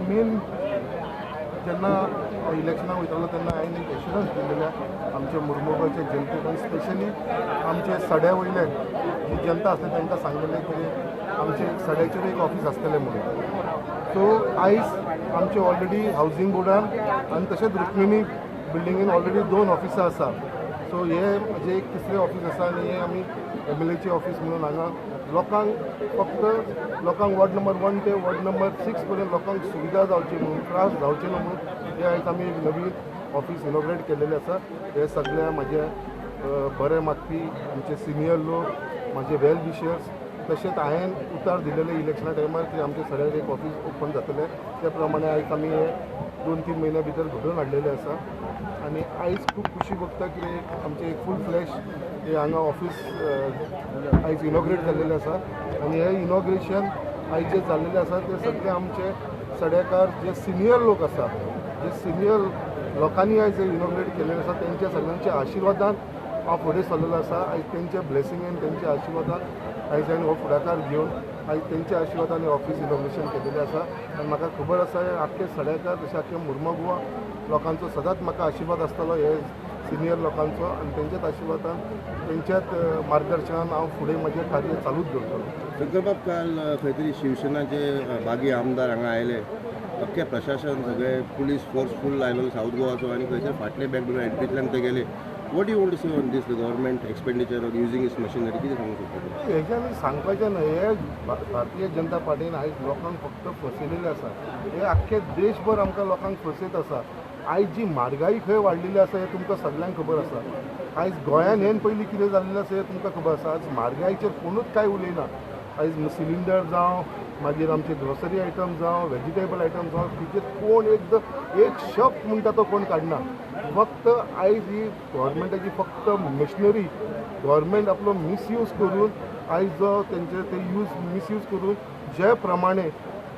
Main जेन्ना इलेक्शनाक वयतालो तेन्ना हांवें एक एश्युरन्स दिलेलें आमच्या मुर्मुगांवच्या जनतेक आनी स्पेशली आमचे सड्या वयले जी जनता आसली तांकां सांगलेलें की आमचे सड्याचेर एक ऑफीस आसतलें म्हणून. सो आयज आमचे ऑलरेडी हावजींग बोर्डान आनी तशेंच रुक्मिणी बिल्डिंगेन ऑलरेडी 2 ऑफिसां आसा. सो हे म्हजें एक तिसरें ऑफीस आसा आनी हे आमी एमएलएचें ऑफीस म्हणून हांगा लोकांक फक्त लोकांक वॉर्ड नंबर 1 ते वॉर्ड नंबर 6 पर्यंत लोकांक सुविधा जावची म्हणून, त्रास जावचे न्हू म्हणून हे आयज आमी एक नवीन ऑफीस इनॉग्रेट केल्लेलें आसा. हे सगळे म्हाजे बरें मागपी आमचे सिनियर लोक, म्हाजे वेल विशर्स, तशेंच हांवें उतार दिलेलें इलेक्शना टायमार की आमचे सगळ्यांक एक ऑफीस ओपन जातलें, त्या प्रमाणे आयज आमी हे 2-3 म्हयन्या भितर घडोवन हाडलेलें आसा. आनी आयज खूब खुशी भोगता की आमचें एक फूल फ्लॅश हे हांगा ऑफीस आयज इनॉग्रेट जाल्लेलें आसा. आनी हे इनॉग्रेशन आयज जें जाल्लेलें आसा तें सगळें आमचे सड्याकार जे सिनियर लोक आसा, जे सिनियर लोकांनी आयज इनॉग्रेट केल्लेलें आसा तेंच्या सगळ्यांच्या आशिर्वादान हांव फुडें सरलेलो आसा. आयज तेंच्या ब्लेसिंगेन, तेंच्या आशिर्वादान आयज हांवें हो फुडाकार घेवन आयज तेंच्या आशिर्वादान हें ऑफीस इनॉग्रेशन केलेलें आसा. आनी म्हाका खबर आसा हे आख्खे सड्याकार तशें आख्खे मुर्मगोवा लोकांचो सदांच म्हाका आशिर्वाद आसतलो हे सिनियर लोकांचो, आनी तेंच्याच आशिर्वादान, तेंच्याच मार्गदर्शनान हांव फुडें म्हजें कार्य चालूच दवरतलो. शंकरबाब, काल खंय तरी शिवसेनाचे बागी आमदार हांगा आयले, अख्खे प्रशासन सगळे पुलीस फोर्स फूल आयलो सावथ गोवाचो आनी खंयसर फाटले बॅकडोर एंट्रींतल्यान ते गेले. What you want to say on this, the government expenditure or using its machinery, कितें सांगूंक सोदता? हेज्यान सांगपाचें न्हय, हे भारतीय जनता पार्टीन आयज लोकांक फक्त फसयलेलें आसा. हे आख्खे देशभर आमकां लोकांक फसयत आसा. आयज जी म्हारगाई खंय वाडलेली आसा हें तुमकां सगल्यांक खबर आसा. आयज गोंयान हेन पयलीं कितें जाल्लें आसा हें तुमकां खबर आसा. आज म्हारगाईचेर कोणूच कांय उलयना. आयज सिलिंडर जावं, मागीर आमचे ग्रोसरी आयटम जावं, वेजिटेबल आयटम जावं, तिचेर कोण एक शब्द म्हणटा तो कोण काडना. फक्त आयज ही गव्हर्मेंटाची फक्त मशिनरी, गव्हर्मेंट आपलो मिसयूज करून आयज जो तेंचे ते यूज मिसयूज करून जे प्रमाणे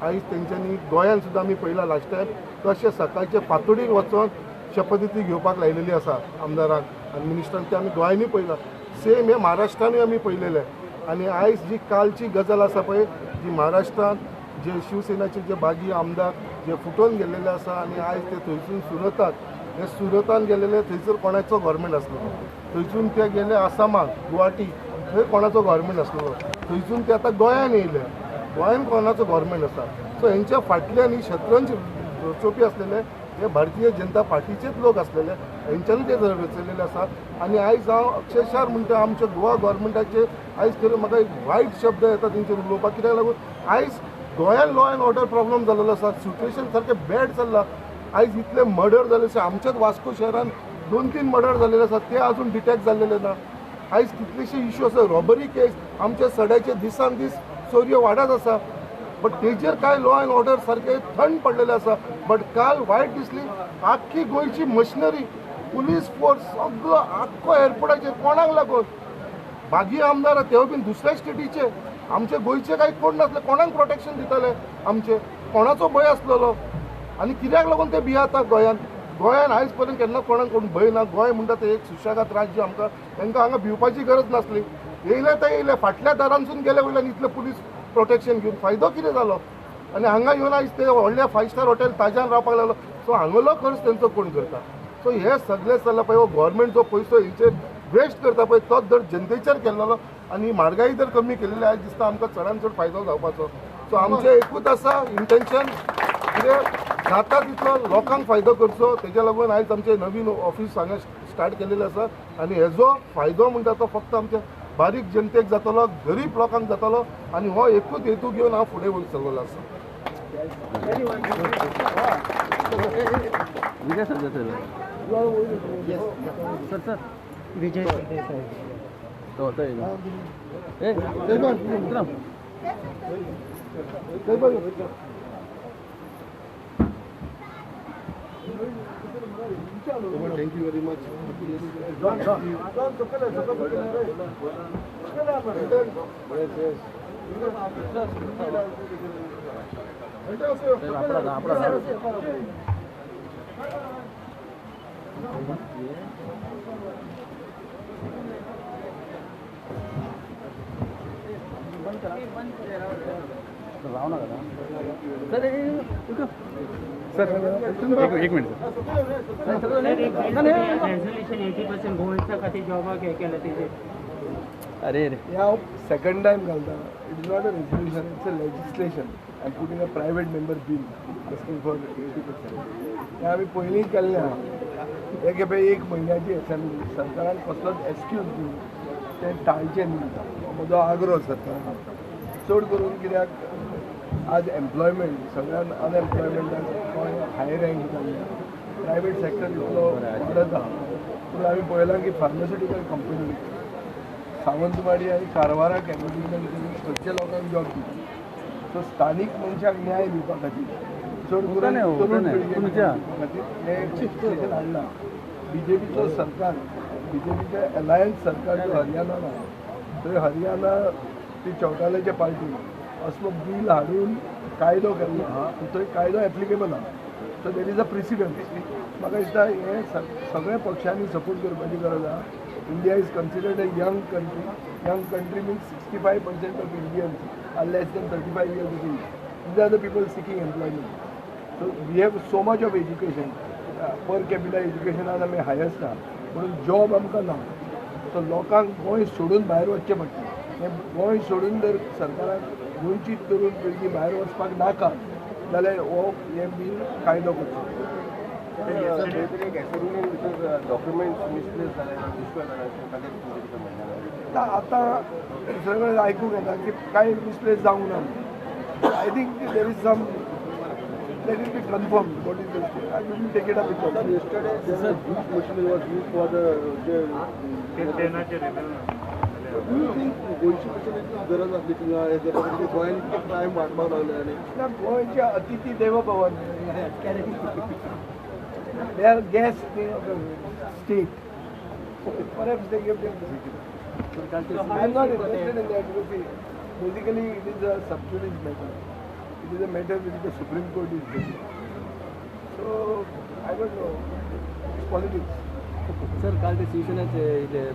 आयज तेंच्यांनी गोंयान सुद्दां आमी पळयला लास्ट टायम तशें सकाळचे फांतोडीर वचोन शपथविधी घेवपाक लायलेली आसा आमदारांक आनी मिनिस्टरांक, ते आमी गोंयांनी पळयला. सेम हे महाराष्ट्रानूय आमी पळयलेलें. आनी आयज जी कालची गजाल आसा पळय, जी महाराष्ट्रान जे शिवसेनाचे जे बागी आमदार जे फुटोवन गेल्लेले आसा आनी आयज ते थंयसून सुरताक, हे सुरतान गेलेले थंयसर कोणाचो गव्हर्मेंट आसलो, थंयसून ते गेले आसामाक, गुवाहाटी, थंय कोणाचो गव्हर्मेंट आसलो, थंयसून ते आतां गोंयान येयले, गोंयान कोणाचो गव्हर्मेंट आसा. सो हेंच्या फाटल्यान ही शतरंज रचोवपी आसलेले हे भारतीय जनता पार्टीचेच लोक आसलेले, हेंच्यांनी ते रचयलेले आसा. आनी आयज हांव अक्षरशः म्हणटा आमच्या गोवा गव्हर्मेंटाचेर आयज खरें म्हाका एक वायट शब्द येता तेंचेर उलोवपाक, कित्याक लागून आयज गोंयान लॉ एंड ऑर्डर प्रॉब्लम जाल्लो आसा, सिट्युएशन सारकें बॅड चल्लां. आयज इतले मर्डर जाले आसा, आमच्याच वास्को शहरान 2-3 मर्डर जाल्लेले आसा, ते अजून डिटेक्ट जाल्लेले ना. आयज कितलेशे इश्यू आसा, रॉबरी केस आमच्या सड्याचे दिसान दीस चोरयो वाडत आसा, बट तेजेर काय लॉ एंड ऑर्डर सारकें थंड पडलेलें आसा. बट काल वायट दिसली आख्खी गोंयची मशिनरी, पुलीस फोर्स सगळो आख्खो एअरपोर्टाचेर कोणाक लागून बागी आमदार तेवूय बीन दुसऱ्या स्टेटीचे, आमचे गोंयचे काय कोण नासले, कोणाक प्रोटेक्शन दिताले, आमचे कोणाचो भंय आसलेलो आनी कित्याक लागून ते भियेता गोंयान. गोंयान आयज पर्यंत केन्ना कोणाक कोण भंय ना. गोंय म्हणटा तें एक सुशेगाद राज्य, आमकां तांकां हांगा भिवपाची गरज नासली. येयले ते येयले, फाटल्या दारांसून गेले वयल्यान इतलें पुलीस प्रोटेक्शन घेवन फायदो कितें जालो? आनी हांगा येवन आयज ते व्हडले 5 स्टार हॉटेल ताज्यान रावपाक लागलो. सो हांगलो खर्च तेंचो कोण करता? सो हे सगळें चल्लां पळय, हो गव्हर्मेंट जो पयसो हेंचेर वेस्ट करता पळय तोच जर जनतेचेर केल्लो आनी म्हारगाई जर कमी केलेली आयज दिसता आमकां चडान चड फायदो जावपाचो. सो आमचें एकूच आसा इंटेन्शन, कितें जाता तितलो लोकांक फायदो करचो. तेज्या लागून आयज आमचें नवीन ऑफीस हांगा स्टार्ट केलेलें आसा आनी हेजो फायदो म्हणटा तो फक्त आमच्या बारीक जनतेक जातलो, गरीब लोकांक जातलो आनी हो एकूच हेतू घेवन हांव फुडें वयर सरलेलो आसा. Vijay sir, sir sir Vijay Thank you very much. बंद करा. सर सर एक मिनिट सर. रेझोल्युशन 80% गोंयच्या खातीर जॉबाक हें केलें तेजेर. अरे रे हे हांव सेकंड टायम घालता. It is not a resolution, it's a legislation. I am putting a private member bill asking for 80%. हें आमी पयलीं केल्लें आहा. हे खेपे एक म्हयन्याची एसेंब्ली, सरकारान कसलोच एक्सक्यूज दिवन तें टाळचें न्ही, हो म्हजो आग्रो सरकारान. चड करून कित्याक आज एम्प्लॉयमेंट सगळ्यान अनएम्प्लॉयमेंटान गोंय हाय रँक जाल्लें आहा. प्रायवेट सेक्टर इतलो वाडत आहा. पूण आमी पळयलां की फार्मास्युटिकल कंपनी सावंतवाडी आनी कारवाराक एडवर्टीजमेंट करून थंयच्या लोकांक जॉब दिता. सो स्थानीक मनशाक न्याय दिवपा खातीर, चड करून तरुण पिळगेक दिवपा खातीर हें लेजिस्लेशन हाडलां. बीजेपीचो सरकार, बीजेपीचें एलायन्स सरकार जो हरियाणान आहा, थंय हरियाणा ती चौटाल्याच्या पार्टी असलो बील हाडून कायदो केल्लो आहा आनी थंय कायदो एप्लिकेबल आहा. So there is a precedent. म्हाका दिसता हें सगळ्या पक्षांनी सपोर्ट करपाची गरज आहा. India is considered a young country. Young country means 65% of Indians are less than 35 years of age. These are the people seeking employment. So we have so much of education. Per capita education आज आमी highest आहा, म्हणून job आमकां ना. So लोकांक गोंय सोडून भायर वचचें पडटा. हें गोंय सोडून जर सरकाराक गोंयची तरुण पिळगी भायर वचपाक नाका जाल्यार हो हें बील कायदो करचो. आतां दुसरे कडेन आयकूंक येता की कांय मिसप्लेस जावंक ना. I think there is some, let it be confirmed what is the state. I will take it up with them. Yesterday there was machine was used for the Do you think गोंयची मशिनरीची गरज आसली थिंगा? गोंयान इतके crime वाडपाक लागले आनी ना, गोंयचे अतिथी देवो भवन, they are guests of the state. Perhaps they give them the city. I am not interested in that. Basically it is a sub judice matter. It is a matter which the Supreme Court is dealing. So I don't know, it's politics. Sir काल ते शिवसेनेचे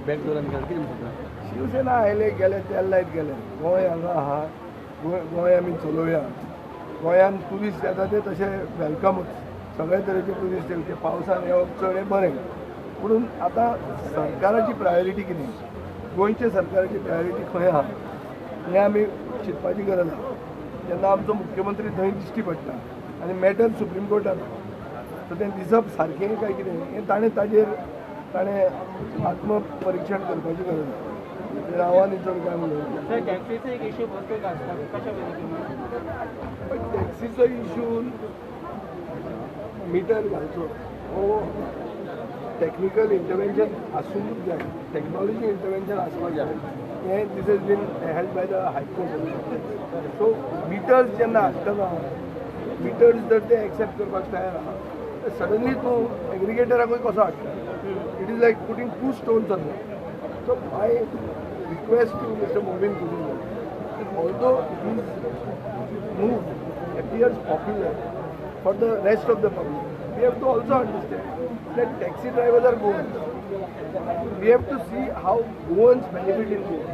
बॅकडोरान काल कितें म्हणटा? शिवसेना आयले गेले, तेल लायत गेले. गोंय हांगा आहा, गोंय आमी चलोवया. गोंयान ट्युरिस्ट येता ते तशे वेलकमूच, सगळे तरेचे ट्युरिस्ट येवचे. पावसान येवप चड हें बरें, पूण आतां सरकाराची प्रायोरिटी कितें, गोंयच्या सरकाराची प्रायोरिटी खंय आहा हें आमी चिंतपाची गरज आहा. जेन्ना आमचो मुख्यमंत्री थंय दिश्टी पडटा आनी मॅटर सुप्रीम कोर्टान, सो तें दिसप सारकें काय कितें हें ताणें ताजेर ताणें आत्मपरिक्षण करपाची गरज आसा. रावांनी चड काय म्हणून टॅक्सीचो एक इशू पण टॅक्सीचो इशू मिटर घालचो हो टॅक्निकल इंटरवेन्शन आसूंकूच जाय, टॅक्नॉलॉजी इंटरवेन्शन आसपाक जाय. हें this has been held by the high court. So meters जेन्ना हाडटना मिटर्स जर ते एक्सेप्ट करपाक तयार आहा, सडनली तूं एग्रिगेटराकूय कसो हाडटा? It is like putting two stones on that. So my request to Mr. Mauvin Godinho, although his move appears popular for the rest of the public, we have to also understand that taxi drivers are Goans. We have to see how Goans benefit in Goa,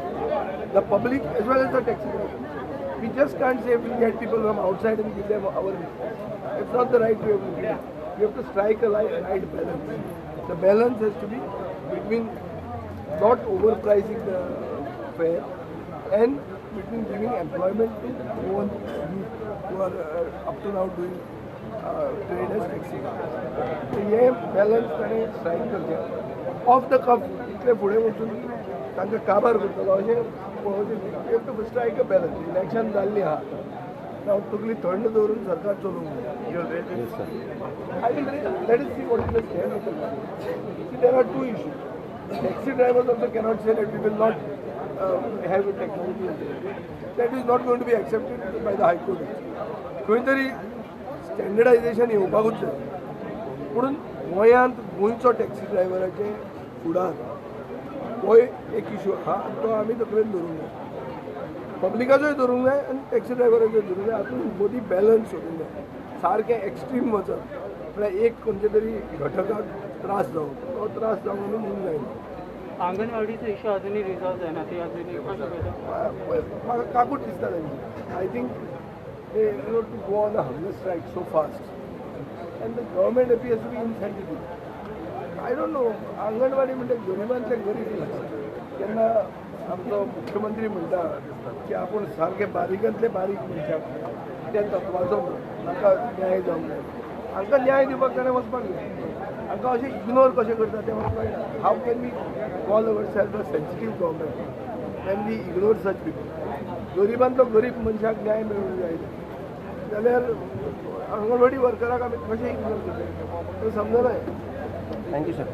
the public as well as the taxi drivers. We just can't say we'll get people from outside and give them our business. It's not the right way of looking at it. We have to strike a right balance. The balance has to be between not overpricing the fare and between giving employment to Goan youth who are up to now doing trade as taxi. So हे balance ताणें strike करचें. Of the कफ इतले फुडें वचून तांकां काबार करतलो अशें पळोवचें न्ही. You have to strike a balance. Election जाल्लीं आहा, हांव तकली थंड दवरून सरकार चलोवंक जाय. I will let us see what is the stand of the government. See, there are two issues. Taxi drivers also cannot say that we will not have a technology. That is not going to be accepted by the High Court. खंय तरी standardisation येवपाकूच जाय. पूण गोंयांत गोंयचो taxi ड्रायव्हराचे फुडार हो एक इशू आहा, तो आमी तकलेन धरूंक जाय. पब्लिकाचोय धरूंक जाय आनी टॅक्सी ड्रायव्हराचोय धरूंक जाय. हातूंत मदीं बॅलन्स सोदूंक जाय. सारकें एक्स्ट्रीम वचप म्हळ्यार एक खंयच्या तरी घटकाक त्रास जावप, तो त्रास जावंक आमी दिवंक जायना. आंगणवाडीचो इशू अजुनूय रिजॉल्व जायना, ते अजुनूय कशें म्हाका काकूट दिसता तांची. I think They allowed to go on a hunger strike so fast. And the government appears to be insensitive. I don't know, anganwadi म्हणटा गरिबांतले गरीब केन्ना आमचो मुख्यमंत्री म्हणटा की आपूण सारके बारीकांतले बारीक मनशाक त्या तत्वाचो तांकां न्याय जावंक जाय. हांकां न्याय दिवपाक ताणें वचपाक जाय. हांकां अशें इग्नोर कशें करता तें म्हाका कळना. How can we call our self a sensitive government when we ignore such people? गरिबांतलो गरीब मनशाक न्याय मेळूंक जाय जाल्यार अंगणवाडी वर्कराक आमी कशें इग्नोर करता तें समजना. Thank you sir.